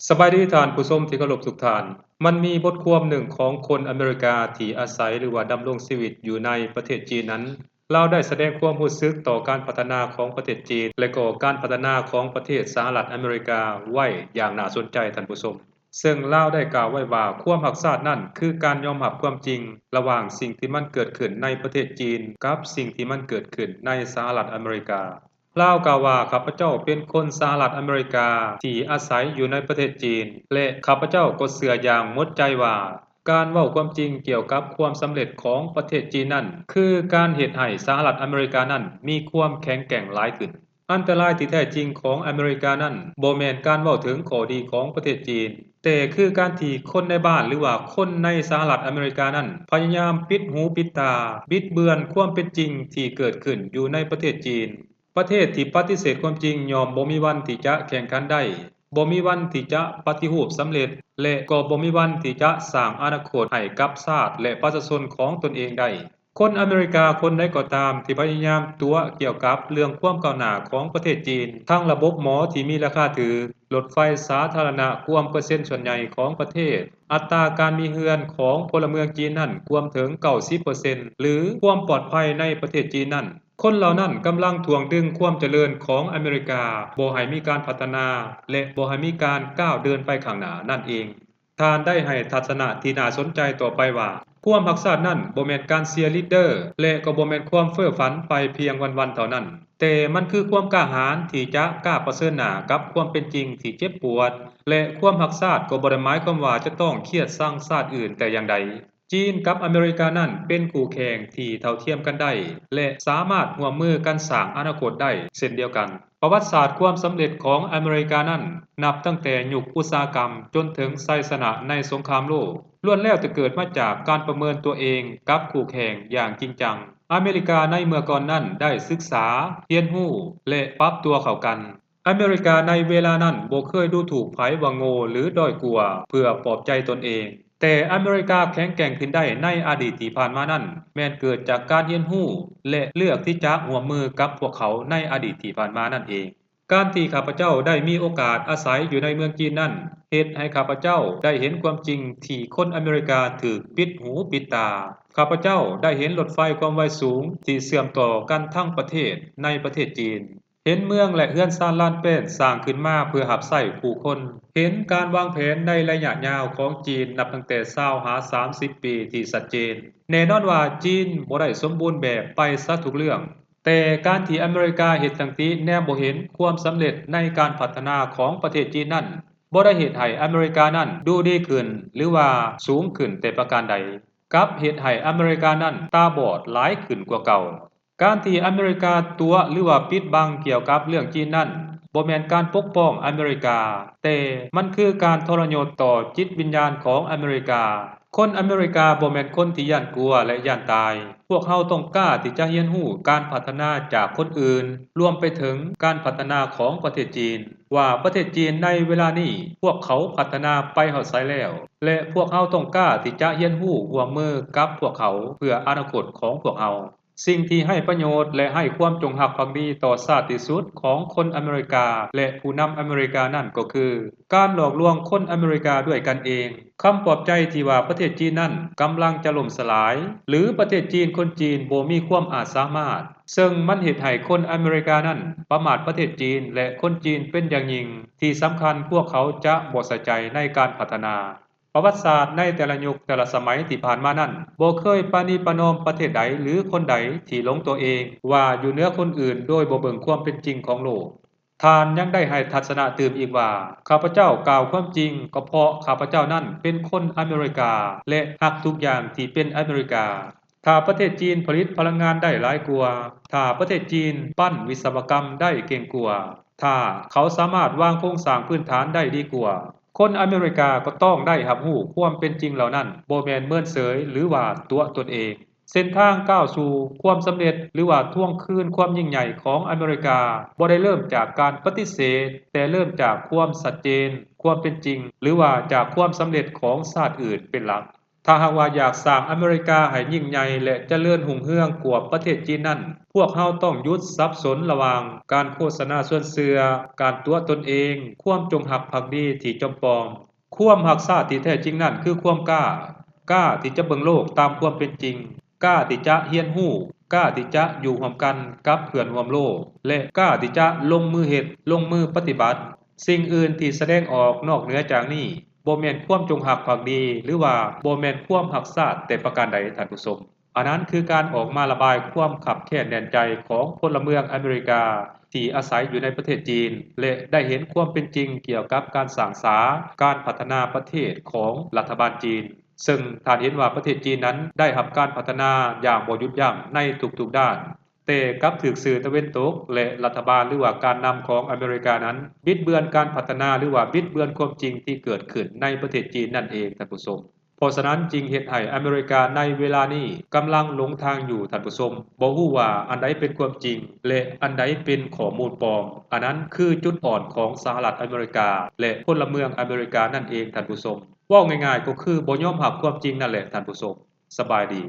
ສະບາຍດີທ່ານຜູ້ຊົມທີ່ເຄົາລົບທຸກທ່ານ. ມັນມີບົດຄວາມໜຶ່ງຂອງຄົນອາເມລິກາທີ່ອາໄສ ຫຼືວ່າດຳລົງຊີວິດຢູ່ໃນປະເທດຈີນນັ້ນ, ລາວໄດ້ສະແດງຄວາມຮູ້ສຶກຕໍ່ການພັດທະນາຂອງປະເທດຈີນ ແລະກໍການພັດທະນາຂອງປະເທດສະຫະລັດອາເມລິກາໄວ້ຢ່າງໜ້າສົນໃຈທ່ານຜູ້ຊົມ. ເຊິ່ງລາວໄດ້ກ່າວໄວ້ວ່າ ຄວາມຮັກຊາດນັ້ນຄືການຍອມຮັບຄວາມຈິງລະຫວ່າງສິ່ງທີ່ມັນເກີດຂຶ້ນໃນປະເທດຈີນ ກັບສິ່ງທີ່ມັນເກີດຂຶ້ນໃນສະຫະລັດອາເມລິກາ. ລາວກ່າວວ່າ ຂ້າພະເຈົ້າເປັນຄົນສະຫະລັດອາເມລິກາທີ່ອາໄສຢູ່ໃນປະເທດຈີນ ແລະ ຂ້າພະເຈົ້າກໍເຊື່ອຢ່າງໝົດໃຈວ່າ ການເວົ້າຄວາມຈິງກ່ຽວກັບຄວາມສຳເລັດຂອງປະເທດຈີນນັ້ນ ຄືການເຮັດໃຫ້ສະຫະລັດອາເມລິການັ້ນມີຄວາມແຂງແກ່ງຫຼາຍຂຶ້ນ. ອັນຕະລາຍທີ່ແທ້ຈິງຂອງອາເມລິການັ້ນ ບໍ່ແມ່ນການເວົ້າເຖິງຂໍ້ດີຂອງປະເທດຈີນ, ແຕ່ຄືການທີ່ຄົນໃນບ້ານ ຫຼືວ່າຄົນໃນສະຫະລັດອາເມລິການັ້ນ ພະຍາຍາມປິດຫູປິດຕາ, ບິດເບືອນຄວາມເປັນຈິງທີ່ເກີດຂຶ້ນຢູ່ໃນປະເທດຈີນ. ປະເທດທີ່ປະຕິເສດຄວາມຈິງ ຍ່ອມບໍ່ມີວັນທີ່ຈະແຂ່ງຂັນໄດ້, ບໍ່ມີວັນທີ່ຈະປະຕິຮູບສຳເລັດ ແລະ ກໍບໍ່ມີວັນທີ່ຈະສ້າງອະນາຄົດໃຫ້ກັບຊາດ ແລະ ປະຊາຊົນຂອງຕົນເອງໄດ້. ຄົນອາເມລິກາຄົນໃດກໍຕາມທີ່ພະຍາຍາມຕົວະກ່ຽວກັບເລື່ອງຄວາມກ້າວໜ້າຂອງປະເທດຈີນ, ທັງລະບົບໝໍທີ່ມີລາຄາຖືກ, ລົດໄຟສາທາລະນະກວມເປີເຊັນສ່ວນໃຫຍ່ຂອງປະເທດ, ອັດຕາການມີເຮືອນຂອງພົນລະເມືອງຈີນນັ້ນກວມເຖິງເກົ້າສິບເປີເຊັນ ຫຼື ຄວາມປອດໄພໃນປະເທດຈີນນັ້ນ, ຄົນເຫຼົ່ານັ້ນກຳລັງຖ່ວງດຶງຄວາມຈະເລີນຂອງອາເມລິກາບໍ່ໃຫ້ມີການພັດທະນາ ແລະ ບໍ່ໃຫ້ມີການກ້າວເດີນໄປຂ້າງໜ້ານັ້ນເອງ. ທ່ານໄດ້ໃຫ້ທັດສະນະທີ່ໜ້າສົນໃຈຕໍ່ໄປວ່າ ຄວາມຮັກຊາດນັ້ນບໍ່ແມ່ນການເຊຍລີດເດີ ແລະ ກໍບໍ່ແມ່ນຄວາມເຟີ້ຝັນໄປພຽງວັນໆເທົ່ານັ້ນ, ແຕ່ມັນຄືຄວາມກ້າຫານທີ່ຈະກ້າປະເຊີນໜ້າກັບຄວາມເປັນຈິງທີ່ເຈັບປວດ, ແລະ ຄວາມຮັກຊາດກໍບໍ່ໄດ້ໝາຍຄວາມວ່າຈະຕ້ອງຄຽດຊັງຊາດອື່ນແຕ່ຢ່າງໃດ. ຈີນກັບອາເມລິການັ້ນເປັນຄູ່ແຂ່ງທີ່ເທົ່າທຽມກັນໄດ້ ແລະ ສາມາດຮ່ວມມືກັນສ້າງອະນາຄົດໄດ້ເຊັ່ນດຽວກັນ. ປະຫວັດສາດຄວາມສຳເລັດຂອງອາເມລິການັ້ນ ນັບຕັ້ງແຕ່ຍຸກອຸດສາຫະກຳຈົນເຖິງໄຊຊະນະໃນສົງຄາມໂລກ ລ້ວນແລ້ວແຕ່ເກີດມາຈາກການປະເມີນຕົວເອງກັບຄູ່ແຂ່ງຢ່າງຈິງຈັງ. ອາເມລິກາໃນເມື່ອກ່ອນນັ້ນໄດ້ສຶກສາ, ຮຽນຮູ້ ແລະ ປັບຕົວເຂົ້າກັນ. ອາເມລິກາໃນເວລານັ້ນບໍ່ເຄີຍດູຖູກໃຜວ່າໂງ່ ຫຼື ດ້ອຍກວ່າເພື່ອປອບໃຈຕົນເອງ, ແຕ່ອາເມລິກາແຂງແກ່ງຂຶ້ນໄດ້ໃນອະດີດທີ່ຜ່ານມານັ້ນ ແມ່ນເກີດຈາກການຮຽນຮູ້ ແລະ ເລືອກທີ່ຈະຮ່ວມມືກັບພວກເຂົາໃນອະດີດທີ່ຜ່ານມານັ້ນເອງ. ການທີ່ຂ້າພະເຈົ້າໄດ້ມີໂອກາດອາໄສຢູ່ໃນເມືອງຈີນນັ້ນ ເຮັດໃຫ້ຂ້າພະເຈົ້າໄດ້ເຫັນຄວາມຈິງທີ່ຄົນອາເມລິກາຖືກປິດຫູປິດຕາ. ຂ້າພະເຈົ້າໄດ້ເຫັນລົດໄຟຄວາມໄວສູງທີ່ເຊື່ອມຕໍ່ກັນທັງປະເທດໃນປະເທດຈີນ. ເຫັນເມືອງ ແລະ ເຮືອນຊານລານແປ້ນສ້າງຂຶ້ນມາເພື່ອຮັບໃຊ້ຜູ້ຄົນ. ເຫັນການວາງແຜນໃນໄລຍະຍາວຂອງຈີນນັບຕັ້ງແຕ່ຊາວຫາສາມສິບປີທີ່ຊັດເຈນ. ແນ່ນອນວ່າຈີນບໍ່ໄດ້ສົມບູນແບບໄປຊະທຸກເລື່ອງ, ແຕ່ການທີ່ອາເມລິກາເຮັດສັງຕິແນມບໍ່ເຫັນຄວາມສຳເລັດໃນການພັດທະນາຂອງປະເທດຈີນນັ້ນ ບໍ່ໄດ້ເຮັດໃຫ້ອາເມລິການັ້ນດູດີຂຶ້ນ ຫຼືວ່າສູງຂຶ້ນແຕ່ປະການໃດ, ກັບເຮັດໃຫ້ອາເມລິການັ້ນຕາບອດຫຼາຍຂຶ້ນກວ່າເກົ່າ. ການທີ່ອາເມລິກາຕົວະ ຫຼືວ່າປິດບັງກ່ຽວກັບເລື່ອງຈີນນັ້ນ ບໍ່ແມ່ນການປົກປ້ອງອາເມລິກາ, ແຕ່ມັນຄືການທໍລະຍົດຕໍ່ຈິດວິນຍານຂອງອາເມລິກາ. ຄົນອາເມລິກາບໍ່ແມ່ນຄົນທີ່ຢ້ານກົວ ແລະ ຢ້ານຕາຍ. ພວກເຮົາຕ້ອງກ້າທີ່ຈະຮຽນຮູ້ການພັດທະນາຈາກຄົນອື່ນ, ລວມໄປເຖິງການພັດທະນາຂອງປະເທດຈີນ, ວ່າປະເທດຈີນໃນເວລານີ້ພວກເຂົາພັດທະນາໄປຮອດໃສແລ້ວ, ແລະ ພວກເຮົາຕ້ອງກ້າທີ່ຈະຮຽນຮູ້ຮ່ວມມືກັບພວກເຂົາເພື່ອອະນາຄົດຂອງພວກເຮົາ. ສິ່ງທີ່ໄຮ້ປະໂຫຍດ ແລະ ໄຮ້ຄວາມຈົງຮັກພັກດີຕໍ່ຊາດທີ່ສຸດຂອງຄົນອາເມລິກາ ແລະ ຜູ້ນຳອາເມລິການັ້ນກໍຄື ການຫຼອກລວງຄົນອາເມລິກາດ້ວຍກັນເອງ. ຄຳປອບໃຈທີ່ວ່າປະເທດຈີນນັ້ນກຳລັງຈະລົ້ມສະຫຼາຍ ຫຼື ປະເທດຈີນ ຄົນຈີນບໍ່ມີຄວາມອາດສາມາດ, ເຊິ່ງມັນເຮັດໃຫ້ຄົນອາເມລິການັ້ນປະໝາດປະເທດຈີນ ແລະ ຄົນຈີນເປັນຢ່າງຍິ່ງ. ທີ່ສຳຄັນ, ພວກເຂົາຈະບໍ່ໃສ່ໃຈໃນການພັດທະນາ. ປະຫວັດສາດໃນແຕ່ລະຍຸກແຕ່ລະສະໄໝທີ່ຜ່ານມານັ້ນ ບໍ່ເຄີຍປະນີປະນອມປະເທດໃດ ຫຼື ຄົນໃດທີ່ຫຼົງຕົວເອງວ່າຢູ່ເໜືອຄົນອື່ນໂດຍບໍ່ເບິ່ງຄວາມເປັນຈິງຂອງໂລກ. ທ່ານຍັງໄດ້ໃຫ້ທັດສະນະຕື່ມອີກວ່າ, ຂ້າພະເຈົ້າກ່າວຄວາມຈິງກໍເພາະຂ້າພະເຈົ້ານັ້ນເປັນຄົນອາເມລິກາ ແລະ ຮັກທຸກຢ່າງທີ່ເປັນອາເມລິກາ. ຖ້າປະເທດຈີນຜະລິດພະລັງງານໄດ້ຫຼາຍກວ່າ, ຖ້າປະເທດຈີນປັ້ນວິສະວະກຳໄດ້ເກັ່ງກວ່າ, ຖ້າເຂົາສາມາດວາງໂຄງສ້າງພື້ນຖານໄດ້ດີກວ່າ, ຄົນອາເມລິກາກໍຕ້ອງໄດ້ຮັບຮູ້ຄວາມເປັນຈິງເຫຼົ່ານັ້ນ, ບໍ່ແມ່ນເມີນເສີຍ ຫຼືວ່າຕົວະຕົນເອງ. ເສັ້ນທາງກ້າວສູ່ຄວາມສຳເລັດ ຫຼືວ່າທວງຄືນຄວາມຍິ່ງໃຫຍ່ຂອງອາເມລິກາ ບໍ່ໄດ້ເລີ່ມຈາກການປະຕິເສດ, ແຕ່ເລີ່ມຈາກຄວາມຊັດເຈນ, ຄວາມເປັນຈິງ ຫຼືວ່າຈາກຄວາມສຳເລັດຂອງຊາດອື່ນເປັນຫຼັກ. ຖ້າຫາກວ່າຢາກສ້າງອາເມລິກາໃຫ້ຍິ່ງໃຫຍ່ ແລະ ຈະເລີນຮຸ່ງເຮືອງກວ່າປະເທດຈີນນັ້ນ, ພວກເຮົາຕ້ອງຢຸດສັບສົນລະຫວ່າງການໂຄສະນາຊວນເຊື່ອ, ການຕົວະຕົນເອງ, ຄວາມຈົງຮັກພັກດີທີ່ຈອມປອມ. ຄວາມຮັກຊາດທີ່ແທ້ຈິງນັ້ນຄືຄວາມກ້າ, ກ້າທີ່ຈະເບິ່ງໂລກຕາມຄວາມເປັນຈິງ, ກ້າທີ່ຈະຮຽນຮູ້, ກ້າທີ່ຈະຢູ່ຮ່ວມກັນກັບເພື່ອນຮ່ວມໂລກ ແລະ ກ້າທີ່ຈະລົງມືເຮັດ, ລົງມືປະຕິບັດ. ສິ່ງອື່ນທີ່ສະແດງອອກນອກເໜືອຈາກນີ້ ບໍ່ແມ່ນຄວາມຈົງຮັກພັກດີ ຫຼືວ່າບໍ່ແມ່ນຄວາມຮັກຊາດແຕ່ປະການໃດ, ທ່ານຜູ້ຊົມ. ອັນນັ້ນຄືການອອກມາລະບາຍຄວາມຄັບແຄ້ນແໜ້ນໃຈຂອງພົນລະເມືອງອາເມລິກາທີ່ອາໄສຢູ່ໃນປະເທດຈີນ ແລະ ໄດ້ເຫັນຄວາມເປັນຈິງກ່ຽວກັບການສ້າງສາການພັດທະນາປະເທດຂອງລັດຖະບານຈີນ, ເຊິ່ງທ່ານເຫັນວ່າປະເທດຈີນນັ້ນໄດ້ຮັບການພັດທະນາຢ່າງບໍ່ຢຸດຢັ້ງໃນທຸກໆດ້ານ. ແຕ່ກັບຖືກສື່ຕາເວັນຕົກ ແລະ ລັດຖະບານ ຫຼືວ່າການນຳຂອງອາເມລິການັ້ນ ບິດເບືອນການພັດທະນາ ຫຼືວ່າບິດເບືອນຄວາມຈິງທີ່ເກີດຂຶ້ນໃນປະເທດຈີນນັ້ນເອງ, ທ່ານຜູ້ຊົມ. ເພາະສະນັ້ນຈຶ່ງເຮັດໃຫ້ອາເມລິກາໃນເວລານີ້ກຳລັງຫຼົງທາງຢູ່, ທ່ານຜູ້ຊົມ, ບໍ່ຮູ້ວ່າອັນໃດເປັນຄວາມຈິງ ແລະ ອັນໃດເປັນຂໍ້ມູນປອມ. ອັນນັ້ນຄືຈຸດອ່ອນຂອງສະຫະລັດອາເມລິກາ ແລະ ພົນລະເມືອງອາເມລິການັ້ນເອງ, ທ່ານຜູ້ຊົມ. ເວົ້າງ່າຍໆກໍຄືບໍ່ຍອມຮັບຄວາມຈິງນັ້ນແຫຼະ, ທ່ານຜູ້ຊົມ. ສະບາຍດີ.